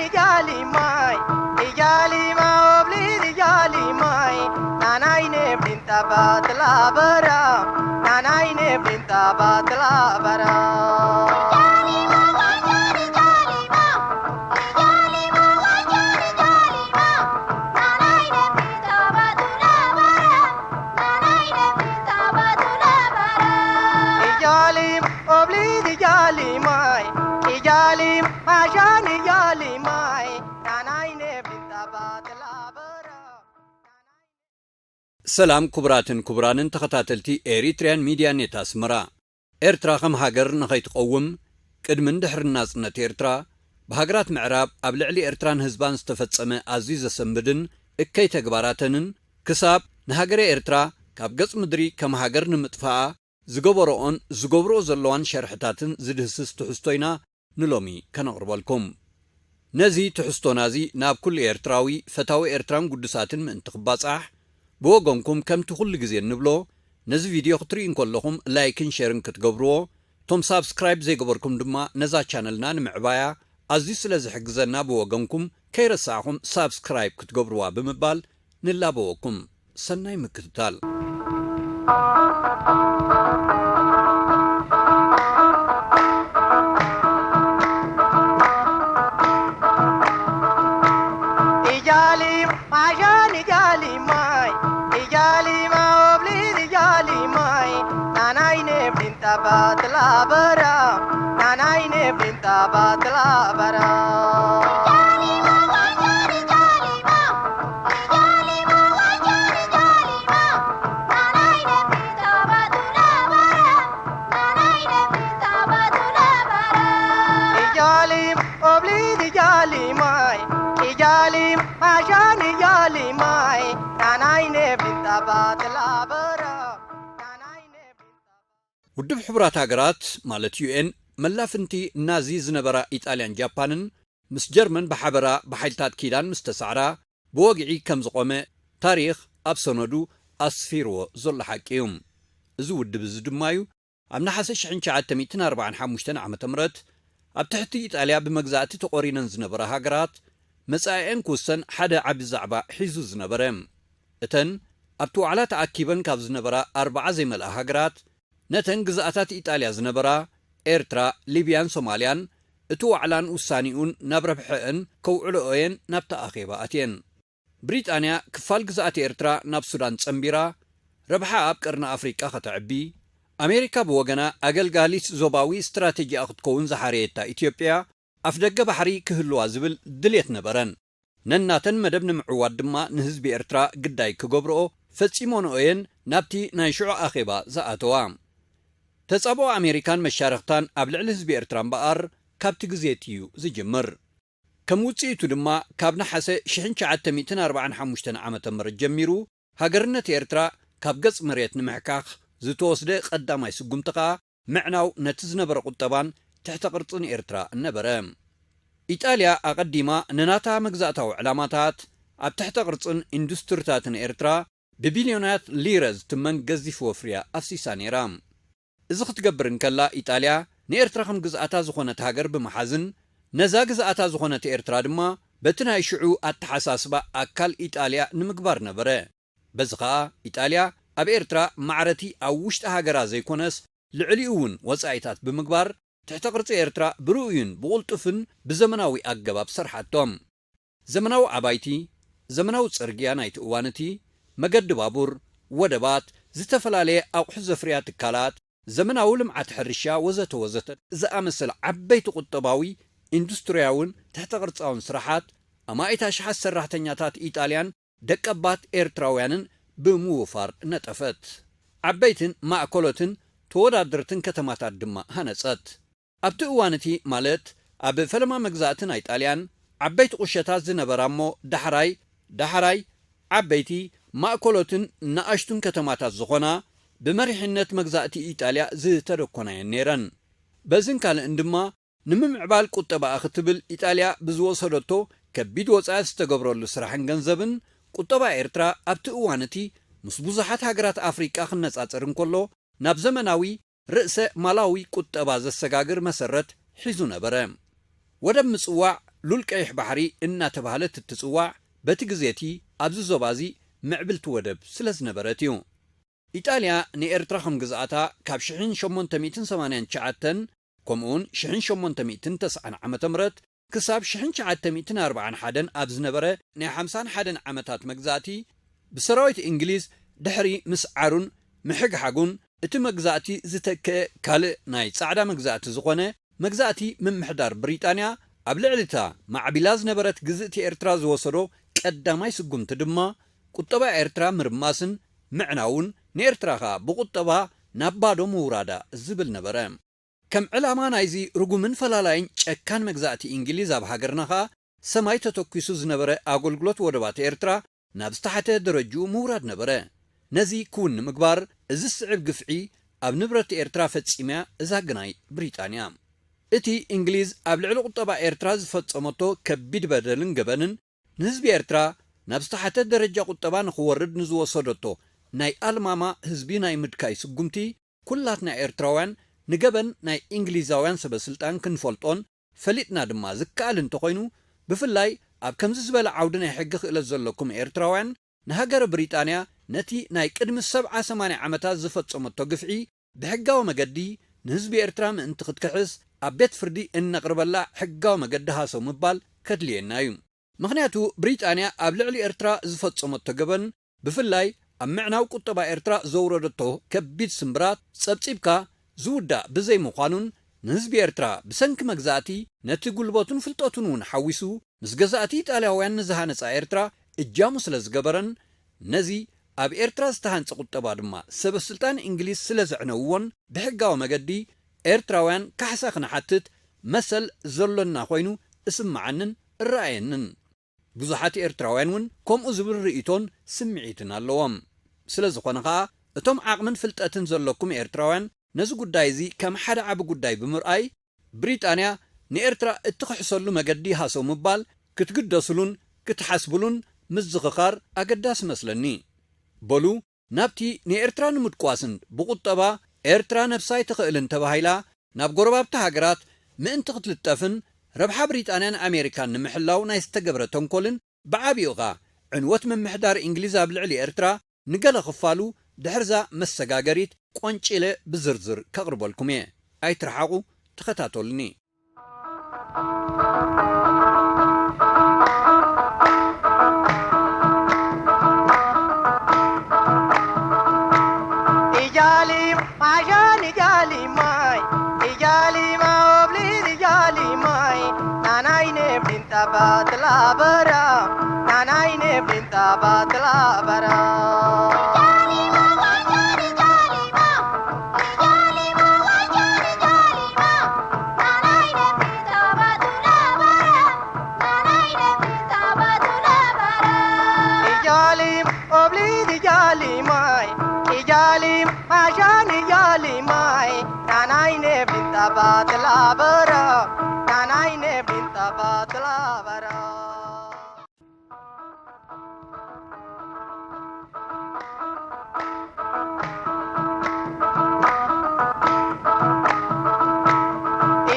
Ijalimai, ijalima obli ijalimai, nanaine brinta batla bara, nanaine brinta batla bara. Ijalim obli ijalimai, ijalim mashan ijalimai, nanaine brinta batla bara. ሰላም ክቡራትን ክቡራንን ተኸታተልቲ ኤሪትሪያን ሚድያ ኔት ኣስመራ። ኤርትራ ከም ሃገር ንኸይትቐውም፣ ቅድምን ድሕርን ናጽነት ኤርትራ፣ ብሃገራት ምዕራብ ኣብ ልዕሊ ኤርትራን ህዝባን ዝተፈጸመ ኣዝዩ ዘሰንብድን እከይ ተግባራተንን፣ ክሳብ ንሃገረ ኤርትራ ካብ ገጽ ምድሪ ከም ሃገር ንምጥፋኣ ዝገበረኦን ዝገብርኦ ዘለዋን ሸርሕታትን ዝድህስስ ትሕዝቶ ኢና ንሎሚ ከነቕርበልኩም። ነዚ ትሕዝቶና እዚ ናብ ኩሉ ኤርትራዊ፣ ፈታዊ ኤርትራን ግዱሳትን ምእንቲ ክባጻሕ፣ ብወገንኩም ከምቲ ኩሉ ግዜ እንብሎ፣ ነዚ ቪድዮ ክትርእዩ እንከለኹም ላይክን ሸርን ክትገብርዎ፣ እቶም ሳብስክራይብ ዘይገበርኩም ድማ ነዛ ቻነልና ንምዕባያ ኣዝዩ ስለ ዝሕግዘና ብወገንኩም ከይረሳዕኹም ሳብስክራይብ ክትገብርዋ ብምባል ንላበወኩም። ሰናይ ምክትታል። Ijalim, mashan ijalimai, ijalima obli ijalimai, nanaine brinta batla bara, nanaine brinta batla bara. Ijalim obli ijalimai, ijalim mashan ijalimai, nanaine brinta batla bara, nanaine brinta. ውድብ ሕቡራት ሃገራት ማለት ዩ ኤን፣ መላፍንቲ ናዚ ዝነበራ ኢጣልያን ጃፓንን ምስ ጀርመን ብሓበራ ብሓይልታት ኪዳን ምስ ተሳዕራ ብወግዒ ከም ዝቖመ ታሪኽ ኣብ ሰነዱ ኣስፊርዎ ዘሎ ሓቂ እዩ። እዚ ውድብ እዚ ድማ እዩ ኣብ ነሓሰ ሽሕን ትሽዓተ ሚእትን ኣርባዓን ሓሙሽተን ዓመተ ምህረት ኣብ ትሕቲ ኢጣልያ ብመግዛእቲ ተቖሪነን ዝነበራ ሃገራት መጻኢኤን ክውሰን ሓደ ዓቢ ዛዕባ ሒዙ ዝነበረ። እተን ኣብቲ ዋዕላ ተኣኪበን ካብ ዝነበራ ኣርብዓ ዘይመልኣ ሃገራት ነተን ግዝኣታት ኢጣልያ ዝነበራ ኤርትራ፣ ሊብያን ሶማልያን እቲ ዋዕላን ውሳኔኡን ናብ ረብሐአን ከውዕልኦ እየን ናብቲ ኣኼባ ኣትየን። ብሪጣንያ ክፋል ግዝኣት ኤርትራ ናብ ሱዳን ጸንቢራ፣ ረብሓ ኣብ ቀርኒ ኣፍሪቃ ከተዕቢ፣ ኣሜሪካ ብወገና ኣገልጋሊት ዞባዊ ስትራተጂኣ ክትከውን ዝሓረየታ ኢትዮጵያ ኣፍደገ ባሕሪ ክህልዋ ዝብል ድልየት ነበረን። ነናተን መደብ ንምዕዋት ድማ ንህዝቢ ኤርትራ ግዳይ ክገብርኦ ፈጺሞንኦ እየን ናብቲ ናይ ሽዑ ኣኼባ ዝኣተዋ። ተጻብኦ ኣሜሪካን መሻርኽታን ኣብ ልዕሊ ህዝቢ ኤርትራ እምበኣር ካብቲ ግዜቲ እዩ ዝጅምር። ከም ውጽኢቱ ድማ ካብ ነሓሰ ሽሕን ትሽዓተ ሚእትን ኣርባዓን ሓሙሽተን ዓመተ ምህረት ጀሚሩ ሃገርነት ኤርትራ ካብ ገጽ መሬት ንምሕካኽ ዝተወስደ ቀዳማይ ስጉምቲ ከኣ ምዕናው ነቲ ዝነበረ ቁጠባን ትሕተ ቅርጽን ኤርትራ ነበረ። ኢጣልያ ኣቐዲማ ንናታ መግዛእታዊ ዕላማታት ኣብ ትሕተ ቅርጽን ኢንዱስትሪታትን ኤርትራ ብቢልዮናት ሊረ ዝትመን ገዚፍ ወፍርያ ኣፍሲሳ ነይራ። እዚ ክትገብር እንከላ ኢጣልያ ንኤርትራ ከም ግዝኣታ ዝኾነት ሃገር ብምሓዝን ነዛ ግዝኣታ ዝኾነት ኤርትራ ድማ በቲ ናይ ሽዑ ኣተሓሳስባ ኣካል ኢጣልያ ንምግባር ነበረ። በዚ ኸኣ ኢጣልያ ኣብ ኤርትራ ማዕረቲ ኣብ ውሽጢ ሃገራ ዘይኮነስ ልዕሊኡ እውን ወጻኢታት ብምግባር ትሕተ ቅርጺ ኤርትራ ብርኡይን ብቕልጡፍን ብዘመናዊ ኣገባብ ሰርሓቶም። ዘመናዊ ኣባይቲ፣ ዘመናዊ ጽርግያ ናይቲ እዋን እቲ፣ መገዲ ባቡር፣ ወደባት፣ ዝተፈላለየ ኣቑሑ ዘፍርያ ትካላት፣ ዘመናዊ ልምዓት ሕርሻ ወዘተ ወዘተ ዝኣመሰለ ዓበይቲ ቁጠባዊ፣ ኢንዱስትርያውን ትሕተ ቅርጻውን ስራሓት ኣማኢት ኣሽሓት ሰራሕተኛታት ኢጣልያን ደቀባት ኤርትራውያንን ብምውፋር ነጠፈት። ዓበይትን ማእከሎትን ተወዳደርትን ከተማታት ድማ ሃነጸት። ኣብቲ እዋን እቲ ማለት ኣብ ፈለማ መግዛእቲ ናይ ጣልያን ዓበይቲ ቁሸታት ዝነበራ እሞ ዳሕራይ ዳሕራይ ዓበይቲ ማእከሎትን ንኣሽቱን ከተማታት ዝኾና ብመሪሕነት መግዛእቲ ኢጣልያ ዝተደኮና እየን ነይረን። በዝን ካልእን ድማ ንምምዕባል ቁጠባኣ ክትብል ኢጣልያ ብዝወሰደቶ ከቢድ ወጻኢ ዝተገብረሉ ስራሕን ገንዘብን ቁጠባ ኤርትራ ኣብቲ እዋን እቲ ምስ ብዙሓት ሃገራት ኣፍሪቃ ክነጻጸር እንከሎ ናብ ዘመናዊ ርእሰ ማላዊ ቁጠባ ዘሰጋግር መሰረት ሒዙ ነበረ። ወደብ ምጽዋዕ ሉል ቀይሕ ባሕሪ እናተባህለት እትጽዋዕ፣ በቲ ግዜ እቲ ኣብዚ ዞባ እዚ ምዕብልቲ ወደብ ስለ ዝነበረት እዩ። ኢጣልያ ንኤርትራ ከም ግዝኣታ ካብ ሽሕን ሸሞንተ ሚእትን ሰማንያን ትሽዓተን ከምኡውን ሽሕን ሸሞንተ ሚእትን ተስዓን ዓመተ ምህረት ክሳብ ሽሕን ትሽዓተ ሚእትን ኣርብዓን ሓደን ኣብ ዝነበረ ናይ ሓምሳን ሓደን ዓመታት መግዛእቲ፣ ብሰራዊት እንግሊዝ ድሕሪ ምስዓሩን ምሕግሓጉን፣ እቲ መግዛእቲ ዝተክአ ካልእ ናይ ጻዕዳ መግዛእቲ ዝኾነ መግዛእቲ ምምሕዳር ብሪጣንያ ኣብ ልዕሊ እታ ማዕቢላ ዝነበረት ግዝእቲ ኤርትራ ዝወሰዶ ቀዳማይ ስጉምቲ ድማ፣ ቁጠባ ኤርትራ ምርማስን ምዕናውን፣ ንኤርትራ ከኣ ብቁጠባ ናብ ባዶ ምውራዳ ዝብል ነበረ። ከም ዕላማ ናይዚ ርጉምን ፈላላይን ጨካን መግዛእቲ እንግሊዝ ኣብ ሃገርና ከኣ፣ ሰማይ ተተኲሱ ዝነበረ ኣገልግሎት ወደባት ኤርትራ ናብ ዝተሓተ ደረጅኡ ምውራድ ነበረ። ነዚ ክውን ንምግባር፣ እዚ ዝስዕብ ግፍዒ ኣብ ንብረት ኤርትራ ፈጺማ እዛ ግናይ ብሪጣንያ። እቲ እንግሊዝ ኣብ ልዕሊ ቁጠባ ኤርትራ ዝፈጸመቶ ከቢድ በደልን ገበንን፣ ንህዝቢ ኤርትራ ናብ ዝተሓተ ደረጃ ቁጠባ ንኽወርድ ንዝወሰደቶ ናይ ኣልማማ ህዝቢ ናይ ምድካይ ስጉምቲ፣ ኩላትና ኤርትራውያን ንገበን ናይ እንግሊዛውያን ሰበ ስልጣን ክንፈልጦን ፈሊጥና ድማ ዝከኣል እንተኾይኑ፣ ብፍላይ ኣብ ከምዚ ዝበለ ዓውዲ ናይ ሕጊ ክእለት ዘለኩም ኤርትራውያን፣ ንሃገረ ብሪጣንያ ነቲ ናይ ቅድሚ ሰብዓ ሰማንያ ዓመታት ዝፈጸመቶ ግፍዒ ብሕጋዊ መገዲ ንህዝቢ ኤርትራ ምእንቲ ክትክሕስ ኣብ ቤት ፍርዲ እነቕርበላ ሕጋዊ መገዲ ሃሰው ምባል ከድልየና እዩ። ምኽንያቱ ብሪጣንያ ኣብ ልዕሊ ኤርትራ ዝፈጸመቶ ገበን፣ ብፍላይ ኣብ ምዕናው ቁጠባ ኤርትራ ዘውረደቶ ከቢድ ስምብራት ጸብጺብካ ዝውዳእ ብዘይምዃኑን፣ ንህዝቢ ኤርትራ ብሰንኪ መግዛእቲ ነቲ ጉልበቱን ፍልጠቱን እውን ሓዊሱ ምስ ገዛእቲ ኢጣልያውያን ንዝሃነጻ ኤርትራ እጃሙ ስለ ዝገበረን፣ ነዚ ኣብ ኤርትራ ዝተሃንጸ ቁጠባ ድማ ሰበ ስልጣን እንግሊዝ ስለ ዘዕነውዎን፣ ብሕጋዊ መገዲ ኤርትራውያን ካሕሳ ክንሓትት መሰል ዘሎና ኮይኑ እስምዓንን እረኣየንን። ብዙሓት ኤርትራውያን እውን ከምኡ ዝብል ርእይቶን ስምዒትን ኣለዎም። ስለ ዝኾነ ኸኣ፣ እቶም ዓቕምን ፍልጠትን ዘለኩም ኤርትራውያን ነዚ ጉዳይ እዚ ከም ሓደ ዓቢ ጉዳይ ብምርኣይ፣ ብሪጣንያ ንኤርትራ እትኽሕሰሉ መገዲ ሃሰው ምባል ክትግደስሉን ክትሓስብሉን ምዝኽኻር ኣገዳሲ መስለኒ። በሉ፣ ናብቲ ንኤርትራ ንምድቋስን ብቁጠባ ኤርትራ ነብሳ ኣይትኽእልን ተባሂላ ናብ ጎረባብቲ ሃገራት ምእንቲ ክትልጠፍን ረብሓ ብሪጣንያን ኣሜሪካን ንምሕላው ናይ ዝተገብረ ተንኮልን ብዓቢኡ ኸኣ ዕንወት ምምሕዳር እንግሊዝ ኣብ ልዕሊ ኤርትራ ንገለ ክፋሉ ድሕርዛ መሰጋገሪት ቆንጪለ ብዝርዝር ከቕርበልኩም እየ። ኣይትርሓቑ፣ ተኸታተሉኒ። Ijali majan ijali mai, ijali ma obli ijali mai, nanai ne blinta batla bara, nanai ne blinta batla bara. Ijalim, obli di jalimai, ijalim, ajan ijalimai, nanai ne blinta batla bara, nanai ne blinta batla bara.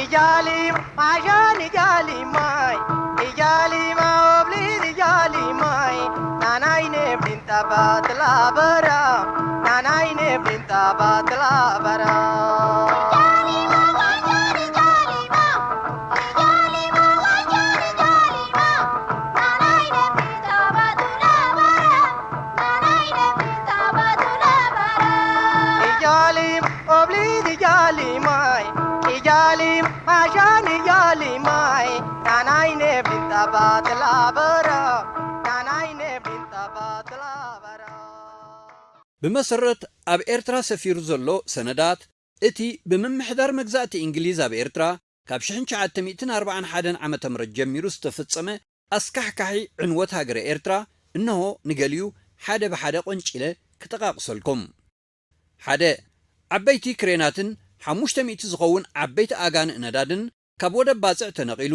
Ijali majan ijali mai, ijali ma obli ijali mai, nanai ne blinta batla bara, nanai ne blinta batla bara. Ijalim, obli di jalimai, ijalim, ajan ijalimai, nanai ne blinta batla bara, nanai ne blinta batla bara. ብመሰረት ኣብ ኤርትራ ሰፊሩ ዘሎ ሰነዳት፣ እቲ ብምምሕዳር መግዛእቲ እንግሊዝ ኣብ ኤርትራ ካብ ሽሕን ትሽዓተ ሚእትን ኣርባዓን ሓደን ዓመተ ምህረት ጀሚሩ ዝተፈጸመ ኣስካሕካሒ ዕንወት ሃገረ ኤርትራ፣ እንሆ ንገሊኡ ሓደ ብሓደ ቆንጪለ ክጠቓቕሰልኩም። ሓደ፣ ዓበይቲ ክሬናትን ሓሙሽተ ሚእቲ ዝኸውን ዓበይቲ ኣጋንእ ነዳድን ካብ ወደብ ባጽዕ ተነቒሉ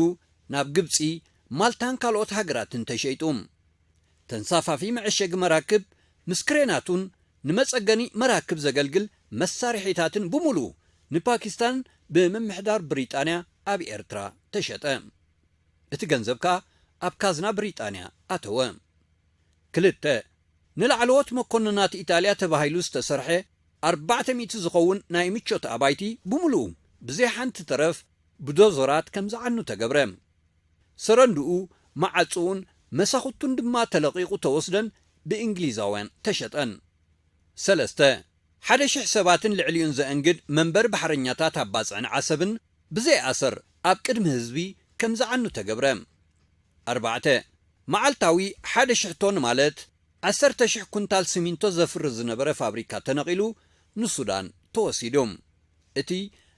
ናብ ግብጺ፣ ማልታን ካልኦት ሃገራትን ተሸይጡ። ተንሳፋፊ መዐሸጊ መራክብ ምስ ክሬናቱን ንመጸገኒ መራክብ ዘገልግል መሳርሒታትን ብምሉኡ ንፓኪስታን ብምምሕዳር ብሪጣንያ ኣብ ኤርትራ ተሸጠ። እቲ ገንዘብ ከኣ ኣብ ካዝና ብሪጣንያ ኣተወ። ክልተ፣ ንላዕለዎት መኮንናት ኢጣልያ ተባሂሉ ዝተሰርሐ ኣርባዕተ ሚእቲ ዝኸውን ናይ ምቾት ኣባይቲ ብምሉኡ ብዘይ ሓንቲ ተረፍ ብዶዞራት ከም ዝዓኑ ተገብረ። ሰረንድኡ፣ መዓጽኡን መሳኹቱን ድማ ተለቒቑ ተወስደን ብእንግሊዛውያን ተሸጠን። ሰለስተ፣ ሓደ ሽሕ ሰባትን ልዕሊኡን ዘእንግድ መንበሪ ባሕረኛታት ኣብ ባጽዕን ዓሰብን ብዘይ ኣሰር ኣብ ቅድሚ ህዝቢ ከም ዝዓኑ ተገብረ። ኣርባዕተ፣ መዓልታዊ ሓደ ሽሕ ቶን ማለት ዓሰርተ ሽሕ ኩንታል ሲሚንቶ ዘፍሪ ዝነበረ ፋብሪካ ተነቒሉ ንሱዳን ተወሲዱ። እቲ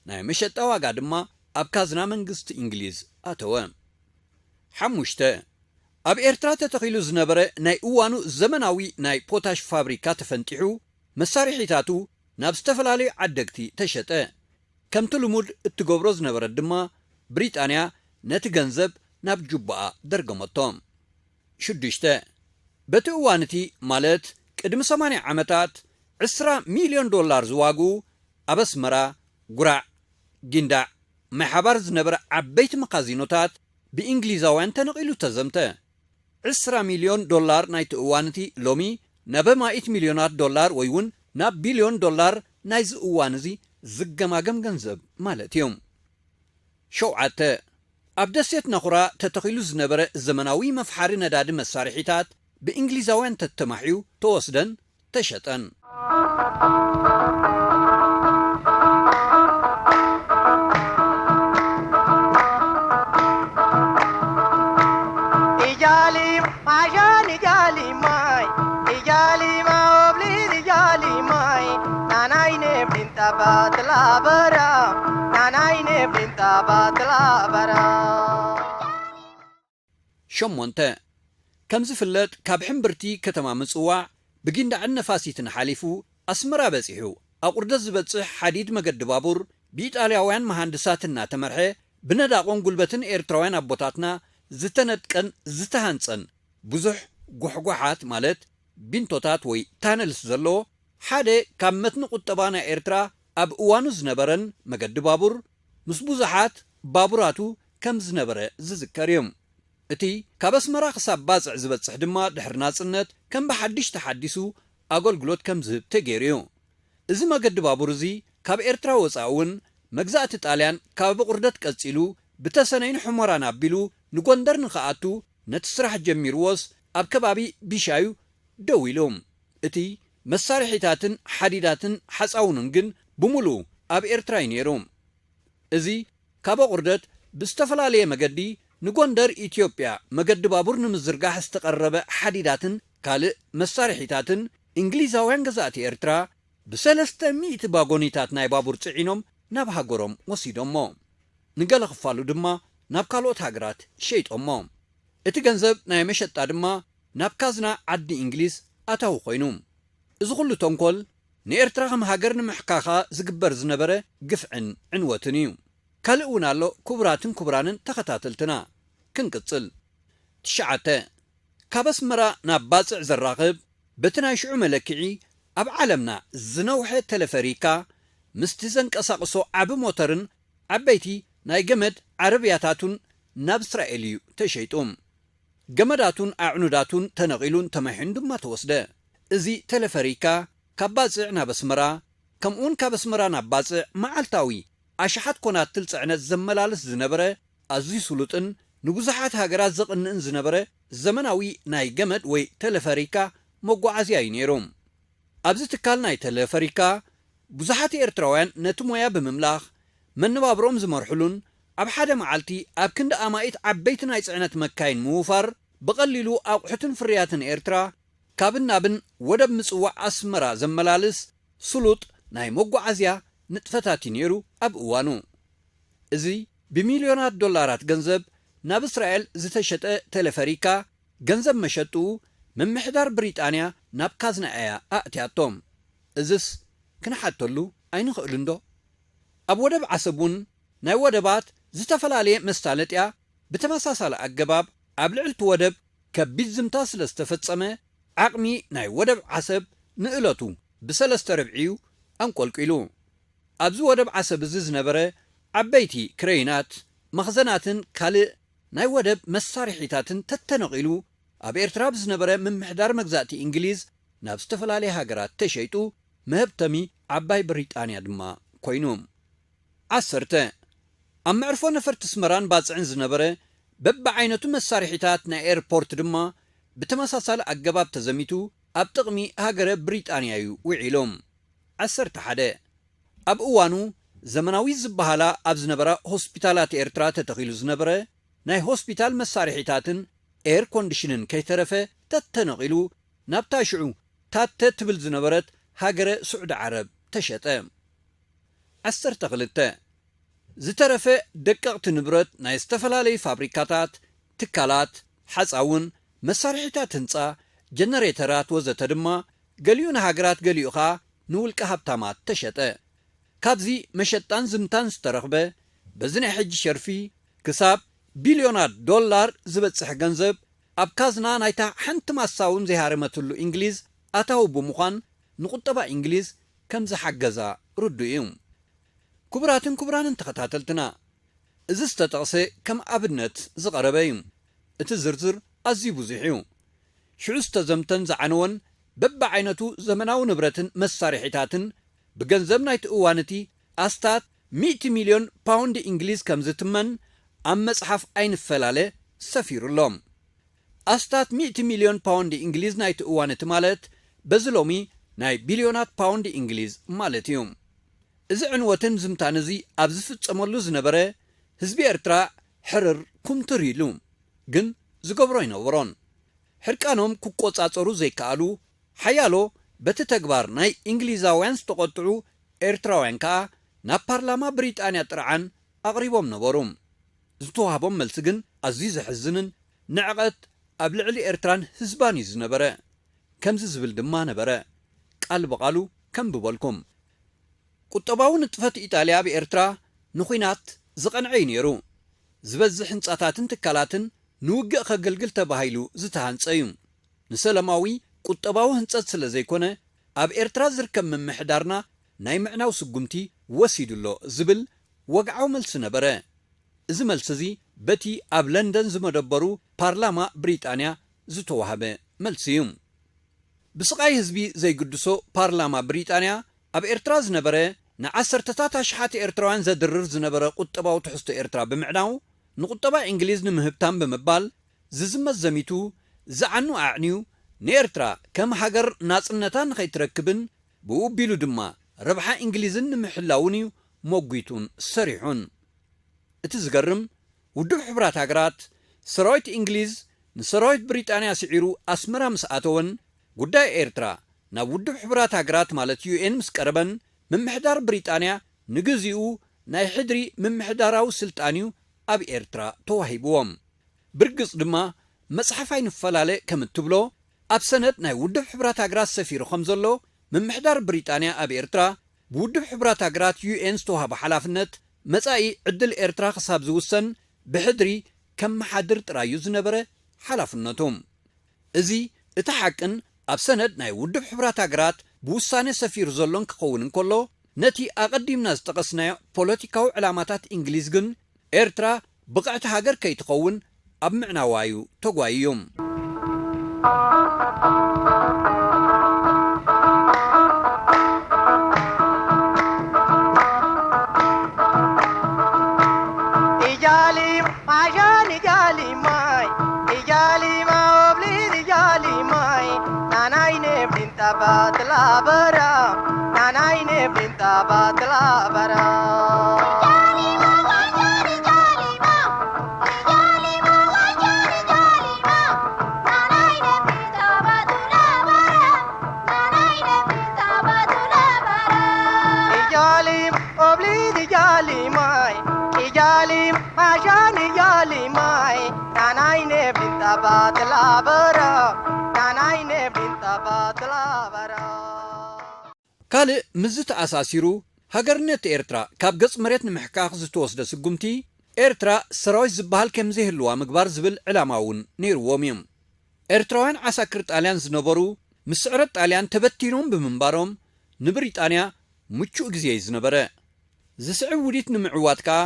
ናይ መሸጣ ዋጋ ድማ ኣብ ካዝና መንግስቲ እንግሊዝ ኣተወ። ሓሙሽተ፣ ኣብ ኤርትራ ተተኺሉ ዝነበረ ናይ እዋኑ ዘመናዊ ናይ ፖታሽ ፋብሪካ ተፈንጢሑ፣ መሳርሒታቱ ናብ ዝተፈላለዩ ዓደግቲ ተሸጠ። ከምቲ ልሙድ እትገብሮ ዝነበረት ድማ፣ ብሪጣንያ ነቲ ገንዘብ ናብ ጁባኣ ደርገመቶ። ሽዱሽተ፣ በቲ እዋን እቲ፣ ማለት ቅድሚ ሰማንያ ዓመታት፣ ዕስራ ሚልዮን ዶላር ዝዋግኡ ኣብ ኣስመራ፣ ጉራዕ፣ ጊንዳዕ፣ ማይ ሓባር ዝነበረ ዓበይቲ መኻዚኖታት ብእንግሊዛውያን ተነቒሉ ተዘምተ። ዕስራ ሚልዮን ዶላር ናይቲ እዋን እቲ ሎሚ ናብ ኣማኢት ሚልዮናት ዶላር ወይ እውን ናብ ቢልዮን ዶላር ናይዚ እዋን እዚ ዝገማገም ገንዘብ ማለት እዩ። ሸውዓተ፣ ኣብ ደሴት ናኹራ ተተኺሉ ዝነበረ ዘመናዊ መፍሓሪ ነዳዲ መሳርሒታት ብእንግሊዛውያን ተተማሕዩ ተወስደን ተሸጠን። ሸሞንተ፣ ከም ዝፍለጥ፣ ካብ ሕምብርቲ ከተማ ምጽዋዕ ብጊንዳዕን ነፋሲትን ሓሊፉ ኣስመራ በጺሑ ኣቑርደት ዝበጽሕ ሓዲድ መገዲ ባቡር ብኢጣልያውያን መሃንድሳት እናተመርሐ፣ ብነዳቖን ጉልበትን ኤርትራውያን ኣቦታትና ዝተነድቀን ዝተሃንጸን፣ ብዙሕ ጓሕጓሓት ማለት ቢንቶታት ወይ ታነልስ ዘለዎ፣ ሓደ ካብ መትኒ ቁጠባ ናይ ኤርትራ ኣብ እዋኑ ዝነበረን መገዲ ባቡር፣ ምስ ብዙሓት ባቡራቱ ከም ዝነበረ ዝዝከር እዩ። እቲ ካብ ኣስመራ ክሳብ ባጽዕ ዝበጽሕ ድማ ድሕሪ ናጽነት ከም ብሓድሽ ተሓዲሱ ኣገልግሎት ከም ዝህብ ተገይሩ እዩ። እዚ መገዲ ባቡር እዚ ካብ ኤርትራ ወጻኢ እውን መግዛእቲ ጣልያን ካብ ኣቑርደት ቀጺሉ ብተሰነይን ሑመራን ኣቢሉ ንጎንደር ንኽኣቱ ነቲ ስራሕ ጀሚርዎስ ኣብ ከባቢ ቢሻዩ ደው ኢሉ። እቲ መሳርሒታትን ሓዲዳትን ሓጻውኑን ግን ብምሉኡ ኣብ ኤርትራ እዩ ነይሩ። እዚ ካብ ኣቑርደት ብዝተፈላለየ መገዲ ንጎንደር ኢትዮጵያ መገዲ ባቡር ንምዝርጋሕ ዝተቐረበ ሓዲዳትን ካልእ መሳርሒታትን እንግሊዛውያን ገዛእቲ ኤርትራ ብሰለስተ ሚእቲ ባጎኒታት ናይ ባቡር ጽዒኖም ናብ ሃገሮም ወሲዶሞ። ንገለ ክፋሉ ድማ ናብ ካልኦት ሃገራት ሸይጦሞ። እቲ ገንዘብ ናይ መሸጣ ድማ ናብ ካዝና ዓዲ እንግሊዝ ኣታዊ ኮይኑ። እዚ ኩሉ ተንኮል ንኤርትራ ከም ሃገር ንምሕካኻ ዝግበር ዝነበረ ግፍዕን ዕንወትን እዩ። ካልእ እውን ኣሎ፣ ክቡራትን ክቡራንን ተኸታተልትና፣ ክንቅጽል። ትሽዓተ፣ ካብ ኣስመራ ናብ ባጽዕ ዘራኽብ በቲ ናይ ሽዑ መለክዒ ኣብ ዓለምና ዝነውሐ ተለፈሪካ ምስቲ ዘንቀሳቕሶ ዓቢ ሞተርን ዓበይቲ ናይ ገመድ ዓረብያታቱን ናብ እስራኤል እዩ ተሸይጡ። ገመዳቱን ኣዕኑዳቱን ተነቒሉን ተመሒዩን ድማ ተወስደ። እዚ ተለፈሪካ ካብ ባጽዕ ናብ ኣስመራ፣ ከምኡውን ካብ ኣስመራ ናብ ባጽዕ መዓልታዊ ኣሽሓት ኮናትል ጽዕነት ዘመላልስ ዝነበረ ኣዝዩ ስሉጥን ንብዙሓት ሃገራት ዘቕንእን ዝነበረ ዘመናዊ ናይ ገመድ ወይ ተለፈሪካ መጓዓዝያ እዩ ነይሩ። ኣብዚ ትካል ናይ ተለፈሪካ ብዙሓት ኤርትራውያን ነቲ ሞያ ብምምላኽ መነባብሮኦም ዝመርሕሉን ኣብ ሓደ መዓልቲ ኣብ ክንዲ ኣማኢት ዓበይቲ ናይ ጽዕነት መካይን ምውፋር ብቐሊሉ ኣቑሑትን ፍርያትን ኤርትራ ካብን ናብን ወደብ ምጽዋዕ ኣስመራ ዘመላልስ ስሉጥ ናይ መጓዓዝያ ንጥፈታት እዩ ነይሩ ኣብ እዋኑ። እዚ ብሚልዮናት ዶላራት ገንዘብ ናብ እስራኤል ዝተሸጠ ተለፈሪካ ገንዘብ መሸጥኡ ምምሕዳር ብሪጣንያ ናብ ካዝና እያ ኣእትያቶ። እዝስ ክንሓተሉ ኣይንኽእልን ዶ? ኣብ ወደብ ዓሰብ እውን ናይ ወደባት ዝተፈላለየ መሳለጥያ ብተመሳሳሊ ኣገባብ ኣብ ልዕሊ እቲ ወደብ ከቢድ ዝምታ ስለ ዝተፈጸመ፣ ዓቕሚ ናይ ወደብ ዓሰብ ንእለቱ ብሰለስተ ርብዒ እዩ ኣንቆልቂሉ። ኣብዚ ወደብ ዓሰብ እዚ ዝነበረ ዓበይቲ ክረይናት፣ መኽዘናትን ካልእ ናይ ወደብ መሳርሒታትን ተተነቒሉ፣ ኣብ ኤርትራ ብዝነበረ ምምሕዳር መግዛእቲ እንግሊዝ ናብ ዝተፈላለየ ሃገራት ተሸይጡ፣ መህብተሚ ዓባይ ብሪጣንያ ድማ ኮይኑ። ዓሰርተ፣ ኣብ መዕርፎ ነፈርቲ ኣስመራን ባጽዕን ዝነበረ በብዓይነቱ መሳርሒታት ናይ ኤርፖርት ድማ ብተመሳሳሊ ኣገባብ ተዘሚቱ ኣብ ጥቕሚ ሃገረ ብሪጣንያ እዩ ውዒሉ። ዓሰርተ ሓደ፣ ኣብ እዋኑ ዘመናዊ ዝበሃላ ኣብ ዝነበራ ሆስፒታላት ኤርትራ ተተኺሉ ዝነበረ ናይ ሆስፒታል መሳርሒታትን ኤር ኮንዲሽንን ከይተረፈ ተተነቒሉ ናብታ ሽዑ ታተ ትብል ዝነበረት ሃገረ ስዑዲ ዓረብ ተሸጠ። ዓሰርተ ክልተ፣ ዝተረፈ ደቀቕቲ ንብረት ናይ ዝተፈላለዩ ፋብሪካታት፣ ትካላት፣ ሓጻውን፣ መሳርሒታት ህንጻ፣ ጀነሬተራት ወዘተ ድማ ገሊኡ ንሃገራት ገሊኡ ኸኣ ንውልቀ ሃብታማት ተሸጠ። ካብዚ መሸጣን ዝምታን ዝተረኽበ በዚ ናይ ሕጂ ሸርፊ ክሳብ ቢልዮናት ዶላር ዝበጽሕ ገንዘብ ኣብ ካዝና ናይታ ሓንቲ ማሳ እውን ዘይሃረመትሉ እንግሊዝ ኣታዊ ብምዃን ንቁጠባ እንግሊዝ ከም ዝሓገዛ ርዱእ እዩ። ክቡራትን ክቡራንን ተኸታተልትና፣ እዚ ዝተጠቕሰ ከም ኣብነት ዝቐረበ እዩ። እቲ ዝርዝር ኣዝዩ ብዙሕ እዩ። ሽዑ ዝተዘምተን ዝዓነወን በብዓይነቱ ዘመናዊ ንብረትን መሳርሒታትን ብገንዘብ ናይቲ እዋን እቲ ኣስታት ሚእቲ ሚልዮን ፓውንድ እንግሊዝ ከም ዝትመን ኣብ መጽሓፍ ኣይንፈላለ ሰፊሩ ኣሎ። ኣስታት ሚእቲ ሚልዮን ፓውንድ እንግሊዝ ናይቲ እዋን እቲ ማለት በዚ ሎሚ ናይ ቢልዮናት ፓውንድ እንግሊዝ ማለት እዩ። እዚ ዕንወትን ዝምታን እዚ ኣብ ዝፍጸመሉ ዝነበረ ህዝቢ ኤርትራ ሕርር ኩምትር ኢሉ፣ ግን ዝገብሮ ኣይነበሮን። ሕርቃኖም ክቆጻጸሩ ዘይከኣሉ ሓያሎ በቲ ተግባር ናይ እንግሊዛውያን ዝተቖጥዑ ኤርትራውያን ከኣ ናብ ፓርላማ ብሪጣንያ ጥርዓን ኣቕሪቦም ነበሩ። ዝተዋህቦም መልሲ ግን ኣዝዩ ዘሕዝንን ንዕቐት ኣብ ልዕሊ ኤርትራን ህዝባን እዩ ዝነበረ። ከምዚ ዝብል ድማ ነበረ፣ ቃል ብቓሉ ከንብበልኩም። ቁጠባዊ ንጥፈት ኢጣልያ ኣብ ኤርትራ ንኹናት ዝቐንዐ እዩ ነይሩ። ዝበዝሕ ህንጻታትን ትካላትን ንውግእ ከገልግል ተባሂሉ ዝተሃንጸ እዩ። ንሰላማዊ ቁጠባዊ ህንጸት ስለ ዘይኮነ፣ ኣብ ኤርትራ ዝርከብ ምምሕዳርና ናይ ምዕናው ስጉምቲ ወሲዱ ኣሎ ዝብል ወግዓዊ መልሲ ነበረ። እዚ መልሲ እዚ በቲ ኣብ ለንደን ዝመደበሩ ፓርላማ ብሪጣንያ ዝተዋህበ መልሲ እዩ። ብስቓይ ህዝቢ ዘይግድሶ ፓርላማ ብሪጣንያ ኣብ ኤርትራ ዝነበረ ንዓሰርተታት ኣሽሓት ኤርትራውያን ዘድርር ዝነበረ ቁጠባዊ ትሕዝቶ ኤርትራ ብምዕናው፣ ንቁጠባ እንግሊዝ ንምህብታም ብምባል ዝዝመት ዘሚቱ፣ ዝዓኑ ኣዕንዩ፣ ንኤርትራ ከም ሃገር ናጽነታ ንኸይትረክብን ብኡ ኣቢሉ ድማ ረብሓ እንግሊዝን ንምሕላውን እዩ ሞጒቱን ሰሪሑን። እቲ ዝገርም፣ ውድብ ሕቡራት ሃገራት፣ ሰራዊት እንግሊዝ ንሰራዊት ብሪጣንያ ስዒሩ ኣስመራ ምስ ኣተወን፣ ጉዳይ ኤርትራ ናብ ውድብ ሕቡራት ሃገራት ማለት ዩ ኤን ምስ ቀረበን፣ ምምሕዳር ብሪጣንያ ንግዚኡ ናይ ሕድሪ ምምሕዳራዊ ስልጣን እዩ ኣብ ኤርትራ ተዋሂብዎም። ብርግጽ ድማ፣ መጽሓፍ ኣይንፈላለ ከም እትብሎ፣ ኣብ ሰነድ ናይ ውድብ ሕቡራት ሃገራት ሰፊሩ ከም ዘሎ፣ ምምሕዳር ብሪጣንያ ኣብ ኤርትራ ብውድብ ሕቡራት ሃገራት ዩ ኤን ዝተዋህቦ ሓላፍነት፣ መጻኢ ዕድል ኤርትራ ክሳብ ዝውሰን ብሕድሪ ከመሓድር ጥራይ እዩ ዝነበረ ሓላፍነቱ። እዚ እቲ ሓቅን ኣብ ሰነድ ናይ ውድብ ሕቡራት ሃገራት ብውሳኔ ሰፊሩ ዘሎን ክኸውን እንከሎ፣ ነቲ ኣቐዲምና ዝጠቐስናዮ ፖለቲካዊ ዕላማታት እንግሊዝ ግን፣ ኤርትራ ብቕዕቲ ሃገር ከይትኸውን ኣብ ምዕናዋ እዩ ተጓይዩ። ካልእ ምስዚ ተኣሳሲሩ፣ ሃገርነት ኤርትራ ካብ ገጽ መሬት ንምሕካኽ ዝተወስደ ስጉምቲ፣ ኤርትራ ሰራዊት ዝበሃል ከም ዘይህልዋ ምግባር ዝብል ዕላማ እውን ነይርዎም እዩ። ኤርትራውያን ዓሳክር ጣልያን ዝነበሩ፣ ምስ ስዕረት ጣልያን ተበቲኖም ብምንባሮም፣ ንብሪጣንያ ምቹእ ግዜ እዩ ዝነበረ። ዝስዕብ ውዲት ንምዕዋት ከኣ፣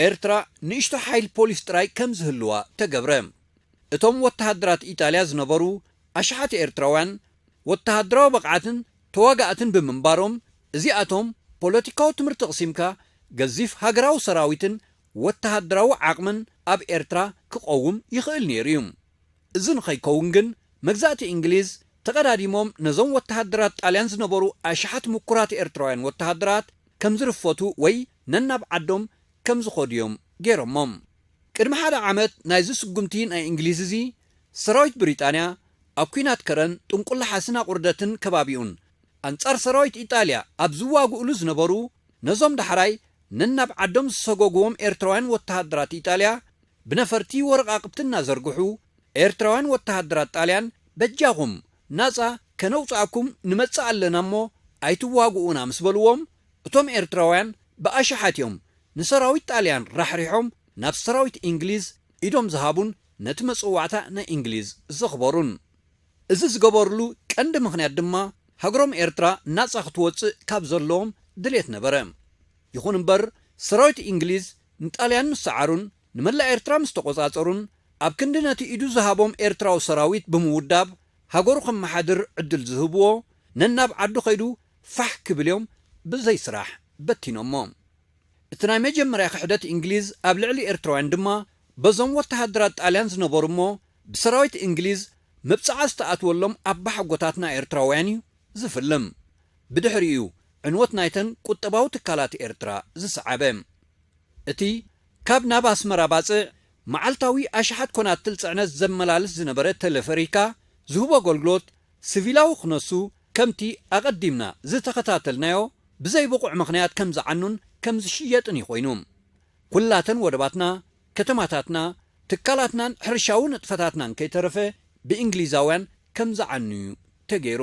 ኤርትራ ንእሽቶ ሓይሊ ፖሊስ ጥራይ ከም ዝህልዋ ተገብረ። እቶም ወተሃደራት ኢጣልያ ዝነበሩ ኣሽሓት ኤርትራውያን ወተሃደራዊ ብቕዓትን ተዋጋእትን ብምንባሮም፣ እዚኣቶም ፖለቲካዊ ትምህርቲ ቅሲምካ ገዚፍ ሃገራዊ ሰራዊትን ወተሃደራዊ ዓቕምን ኣብ ኤርትራ ክቐውም ይኽእል ነይሩ እዩ። እዚ ንኸይከውን ግን መግዛእቲ እንግሊዝ ተቐዳዲሞም ነዞም ወተሃደራት ጣልያን ዝነበሩ ኣሽሓት ምኩራት ኤርትራውያን ወተሃደራት ከም ዝርፈቱ ወይ ነናብ ዓዶም ከም ዝኾዱ እዮም ገይሮሞም። ቅድሚ ሓደ ዓመት ናይዚ ስጉምቲ ናይ እንግሊዝ እዚ ሰራዊት ብሪጣንያ ኣብ ኲናት ከረን ጥንቁላ ሓስን ኣቑርደትን ከባቢኡን ኣንጻር ሰራዊት ኢጣልያ ኣብ ዝዋግኡሉ ዝነበሩ ነዞም ዳሕራይ ነናብ ዓዶም ዝሰጎግዎም ኤርትራውያን ወተሃደራት ኢጣልያ ብነፈርቲ ወረቓቕቲ እናዘርግሑ ኤርትራውያን ወተሃደራት ጣልያን በጃኹም ናጻ ከነውጽኣኩም ንመጽእ ኣለና እሞ ኣይትዋግኡና ምስ በልዎም እቶም ኤርትራውያን ብኣሽሓት እዮም ንሰራዊት ጣልያን ራሕሪሖም ናብ ሰራዊት እንግሊዝ ኢዶም ዝሃቡን ነቲ መጽዋዕታ ናይ እንግሊዝ ዘኽበሩን። እዚ ዝገበርሉ ቀንዲ ምኽንያት ድማ ሃገሮም ኤርትራ ናጻ ክትወጽእ ካብ ዘለዎም ድሌት ነበረ። ይኹን እምበር ሰራዊት እንግሊዝ ንጣልያን ምስ ሰዓሩን ንመላእ ኤርትራ ምስ ተቖጻጸሩን ኣብ ክንዲ ነቲ ኢዱ ዝሃቦም ኤርትራዊ ሰራዊት ብምውዳብ ሃገሩ ከመሓድር ዕድል ዝህብዎ ነናብ ዓዱ ከይዱ ፋሕ ክብል እዮም ብዘይ ስራሕ በቲኖሞ። እቲ ናይ መጀመርያ ክሕደት እንግሊዝ ኣብ ልዕሊ ኤርትራውያን ድማ በዞም ወተሃደራት ጣልያን ዝነበሩ እሞ ብሰራዊት እንግሊዝ መብጽዓ ዝተኣትወሎም ኣባሓጎታትና ኤርትራውያን እዩ ዝፍልም። ብድሕሪኡ ዕንወት ናይተን ቁጠባዊ ትካላት ኤርትራ ዝሰዓበ። እቲ ካብ ናብ ኣስመራ ባጽዕ መዓልታዊ ኣሽሓት ኮናትል ጽዕነት ዘመላልስ ዝነበረ ተለፈሪካ ዝህቦ ኣገልግሎት ሲቪላዊ ክነሱ ከምቲ ኣቐዲምና ዝተኸታተልናዮ ብዘይ ብቑዕ ምኽንያት ከም ዝዓኑን ከም ዝሽየጥን እዩ ኮይኑ። ኩላተን ወደባትና፣ ከተማታትና፣ ትካላትናን ሕርሻዊ ንጥፈታትናን ከይተረፈ ብእንግሊዛውያን ከም ዝዓኑ እዩ ተገይሩ።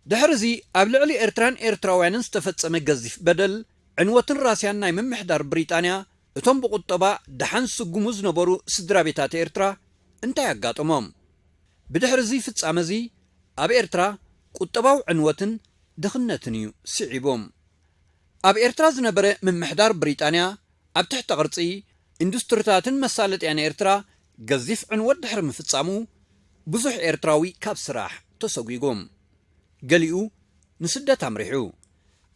ድሕሪ እዚ ኣብ ልዕሊ ኤርትራን ኤርትራውያንን ዝተፈጸመ ገዚፍ በደል፣ ዕንወትን ራስያን ናይ ምምሕዳር ብሪጣንያ እቶም ብቁጠባ ደሓን ዝስጉሙ ዝነበሩ ስድራ ቤታት ኤርትራ እንታይ ኣጋጠሞም? ብድሕሪ እዚ ፍጻመ እዚ ኣብ ኤርትራ ቁጠባዊ ዕንወትን ድኽነትን እዩ ስዒቡ። ኣብ ኤርትራ ዝነበረ ምምሕዳር ብሪጣንያ ኣብ ትሕተ ቅርጺ ኢንዱስትሪታትን መሳለጥያን ኤርትራ ገዚፍ ዕንወት ድሕሪ ምፍጻሙ ብዙሕ ኤርትራዊ ካብ ስራሕ ተሰጒጉ። ገሊኡ ንስደት ኣምሪሑ።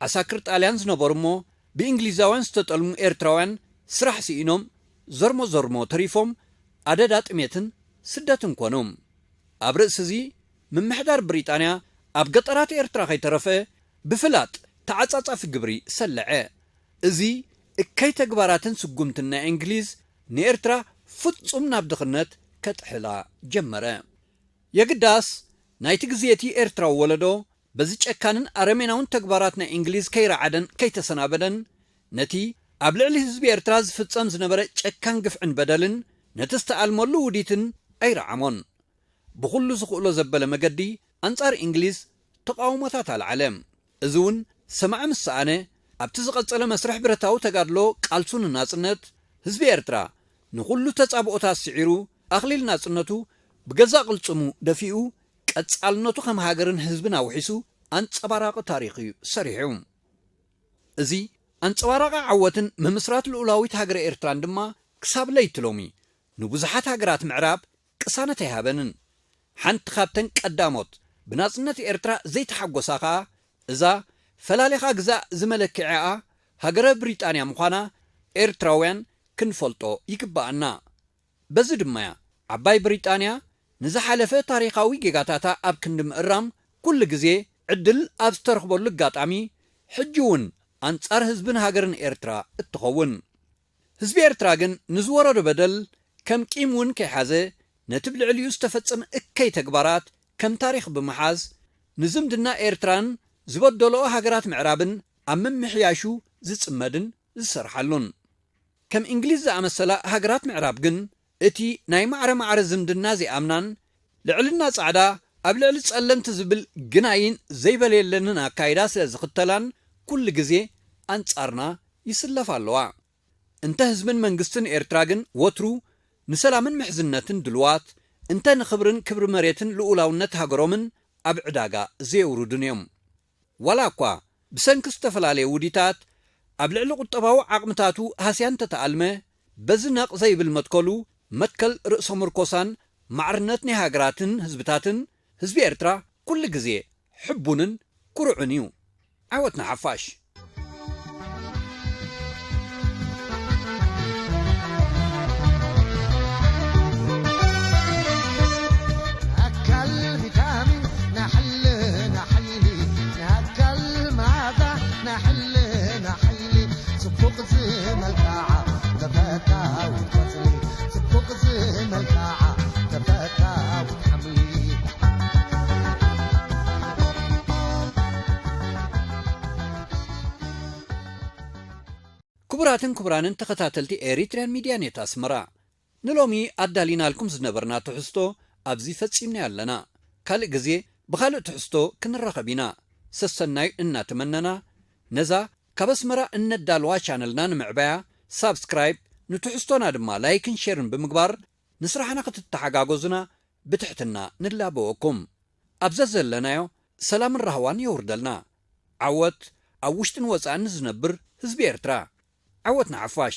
ዓሳክር ጣልያን ዝነበሩ እሞ ብእንግሊዛውያን ዝተጠልሙ ኤርትራውያን ስራሕ ስኢኖም ዘርሞ ዘርሞ ተሪፎም ኣደዳ ጥሜትን ስደትን ኮኑ። ኣብ ርእሲ እዚ ምምሕዳር ብሪጣንያ ኣብ ገጠራት ኤርትራ ከይተረፈ ብፍላጥ ተዓጻጻፊ ግብሪ ሰለዐ። እዚ እከይ ተግባራትን ስጉምትን ናይ እንግሊዝ ንኤርትራ ፍጹም ናብ ድኽነት ከጥሕላ ጀመረ። የግዳስ ናይቲ ግዜ እቲ ኤርትራዊ ወለዶ በዚ ጨካንን ኣረሜናውን ተግባራት ናይ እንግሊዝ ከይረዓደን ከይተሰናበደን ነቲ ኣብ ልዕሊ ህዝቢ ኤርትራ ዝፍጸም ዝነበረ ጨካን ግፍዕን በደልን ነቲ ዝተኣልመሉ ውዲትን ኣይረዓሞን። ብኹሉ ዝኽእሎ ዘበለ መገዲ ኣንጻር እንግሊዝ ተቓውሞታት ኣልዓለ። እዚ እውን ሰማዒ ምስ ሰኣነ ኣብቲ ዝቐጸለ መስርሕ ብረታዊ ተጋድሎ ቃልሱ ንናጽነት ህዝቢ ኤርትራ ንኹሉ ተጻብኦታት ስዒሩ ኣኽሊል ናጽነቱ ብገዛእ ቅልጽሙ ደፊኡ ቀጻልነቱ ከም ሃገርን ህዝብን ኣውሒሱ ኣንጸባራቒ ታሪኽ እዩ ሰሪሑ። እዚ ኣንጸባራቒ ዓወትን ምምስራት ልኡላዊት ሃገረ ኤርትራን ድማ ክሳብ ለይቲ ሎሚ ንብዙሓት ሃገራት ምዕራብ ቅሳነት ኣይሃበንን። ሓንቲ ካብተን ቀዳሞት ብናጽነት ኤርትራ ዘይተሓጎሳ ከኣ እዛ ፈላሊኻ ግዛእ ዝመለክዒኣ ሃገረ ብሪጣንያ ምዃና ኤርትራውያን ክንፈልጦ ይግብኣና። በዚ ድማ እያ ዓባይ ብሪጣንያ ንዝሓለፈ ታሪኻዊ ጌጋታታ ኣብ ክንዲ ምእራም ኩሉ ግዜ ዕድል ኣብ ዝተረኽበሉ ኣጋጣሚ ሕጂ እውን ኣንጻር ህዝብን ሃገርን ኤርትራ እትኸውን። ህዝቢ ኤርትራ ግን ንዝወረዶ በደል ከም ቂም እውን ከይሓዘ ነቲ ብልዕሊኡ ዝተፈጸመ እከይ ተግባራት ከም ታሪኽ ብምሓዝ ንዝምድና ኤርትራን ዝበደልኦ ሃገራት ምዕራብን ኣብ ምምሕያሹ ዝጽመድን ዝሰርሓሉን። ከም እንግሊዝ ዝኣመሰላ ሃገራት ምዕራብ ግን እቲ ናይ ማዕረ ማዕረ ዝምድና ዘይኣምናን ልዕልና ጻዕዳ ኣብ ልዕሊ ጸለምቲ ዝብል ግናይን ዘይበል የለንን ኣካይዳ ስለ ዝኽተላን ኩሉ ግዜ ኣንጻርና ይስለፋ ኣለዋ። እንተ ህዝብን መንግስትን ኤርትራ ግን ወትሩ ንሰላምን ምሕዝነትን ድልዋት፣ እንተ ንኽብርን ክብሪ መሬትን ልኡላውነት ሃገሮምን ኣብ ዕዳጋ ዘየውርዱን እዮም። ዋላ እኳ ብሰንኪ ዝተፈላለየ ውዲታት ኣብ ልዕሊ ቁጠባዊ ዓቕምታቱ ሃስያ እንተተኣልመ፣ በዚ ነቕ ዘይብል መትከሉ፣ መትከል ርእሰ ምርኮሳን ማዕርነት ናይ ሃገራትን ህዝብታትን፣ ህዝቢ ኤርትራ ኩሉ ግዜ ሕቡንን ኩሩዕን እዩ። ዓወት ንሓፋሽ! ኣካል ቪታሚን ንሓልና ሓይሊ፣ ንኣካል መኣዛ ንሓልና ሓይሊ፣ ጽቡቕ ዝመልክዓ ተፈታዊት ቆጽሊ፣ ጽቡቕ ዝመልክዓ ተፈታዊት ሓምሊ። ክቡራትን ክቡራንን ተኸታተልቲ ኤሪትርያን ሚድያ ኔት ኣስመራ፣ ንሎሚ ኣዳሊናልኩም ዝነበርና ትሕዝቶ ኣብዚ ፈጺምና ኣለና። ካልእ ግዜ ብኻልእ ትሕዝቶ ክንራኸብ ኢና። ሰሰናዩ እናተመነና፣ ነዛ ካብ ኣስመራ እነዳልዋ ቻነልና ንምዕባያ ሳብስክራይብ፣ ንትሕዝቶና ድማ ላይክን ሼርን ብምግባር ንስራሕና ክትተሓጋገዙና ብትሕትና ንላበወኩም። ኣብ ዘዘለናዮ ሰላምን ራህዋን የውርደልና። ዓወት ኣብ ውሽጥን ወጻእን ንዝነብር ህዝቢ ኤርትራ። ዓወት ንሓፋሽ!